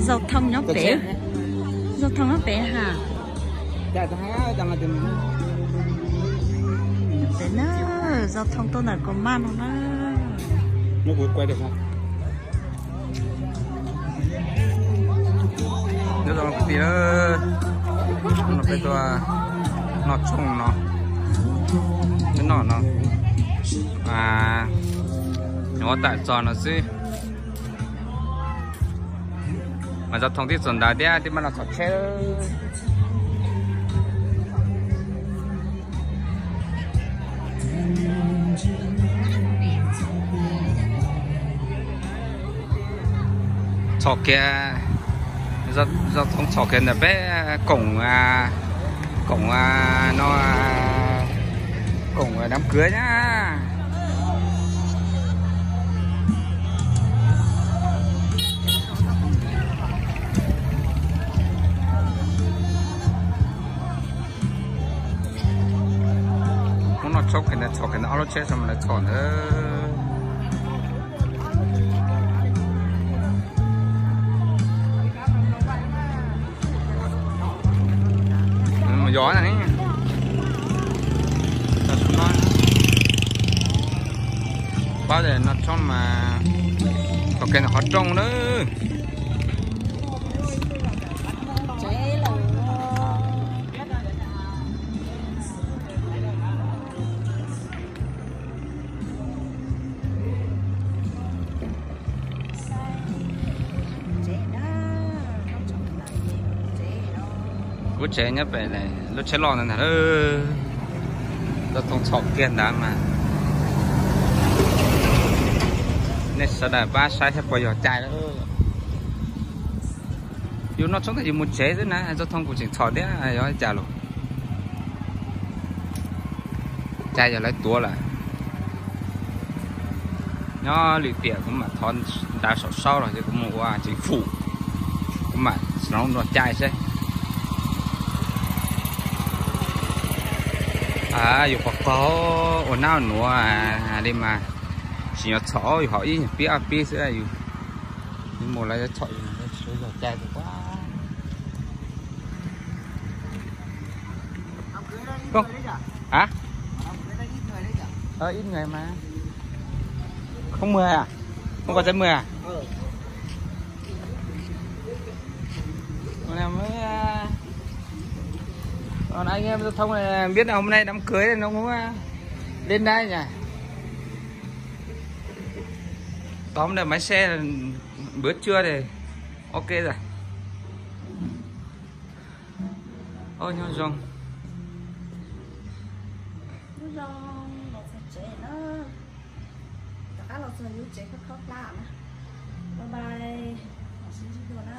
Zau Thoo nyob pem, Zau Thoo nyob pem ha. Pem na, Zau Thoo tuaj ntawm Kos Maj no na. Nyob zoo kwv tij, no peb tuaj noj tshoob no, noj no, nyob tam txog no xwb. Mas Zau Thoo twb txog ntawd thiab, twb mam los txhom tsheb. Txhom kiag, Zau Thoo txhom kiag ntawm peb koom, koom no, koom đám cưới na. Muab noj tshoob kiag ntawd, txhom kiag ntawd, ob lub tsheb xwb mas lawv txhom ntawd. Mus yos na ne. Pab tias noj tshoob mas txhom kiag ntawm qhov rooj na. Kuv tsev nyob pem lub tsheb loj ntawd ntag. Zau Thoo txhom kiag ntawd mas nej sawv daws pab saib saib puas yog cai lawm. Yus noj tshoob tas yus mus tsev xwb na, Zau Thoo kuv tseem txhom thiab, yog cas los cai yog lawv tuav lawm. Nyob lwm tiam kuv mam thov ntav saum saub los ces kuv mus ua tseem fum, kuv mam sloov dua cai seb. Yus qhov qaug ua nab nuav li mas tsis nyuam txhom, yus hov ib nyuag pib ob pib xwb, yus mus lawv txhom yus suav zog cai tus quab. Hả? Ờ, ít người mà. Không mười à? Không có giấy mười à? Hôm nay mới, ờ, hôm nay anh em giao thông này biết là hôm nay đám cưới này nó cũng, ờ, lên đây nhỉ? Tóm được máy xe là bữa trưa thì ok rồi. Ôi, nyob zoo. Nyob zoo, los txog tsev na. Rov qab los txog yus tsev khaub khaub plab na. Bye bye. Los sib ntsib dua na.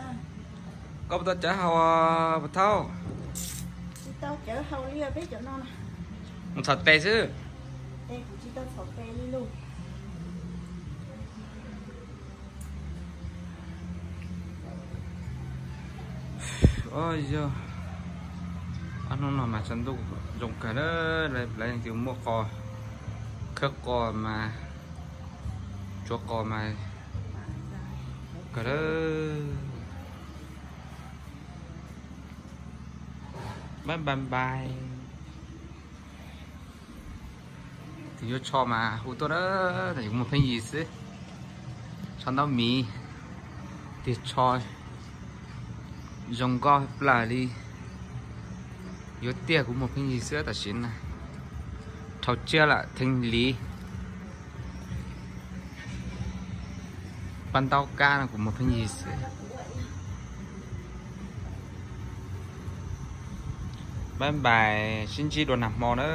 Koj puas tau cawv haus, puas thaub? Tsis tau cawv haus li peb cov no na. Mus txhom tes xwb. Tes kuv tsis tau txhom tes li lus. Yog ob hnub no mas tshav ntuj zoo kawg, lawv leej twg muaj qos, khawb qos mas, tsuav qos mas kawg. Bye bye bye. Tus yuav tsho mas hu tuaj na, kuv muag pheej yig xwb. Tsho ntaub miv, tig tsho zoo nkauj plawg li. Yuav tiag kuv muag pheej yig xwb tam sim na. Rhau tsiaj lam theej liv. Paj ntaub kab no kuv muag pheej yig xwb. Bye bye, sib ntsib dua nag hmo na.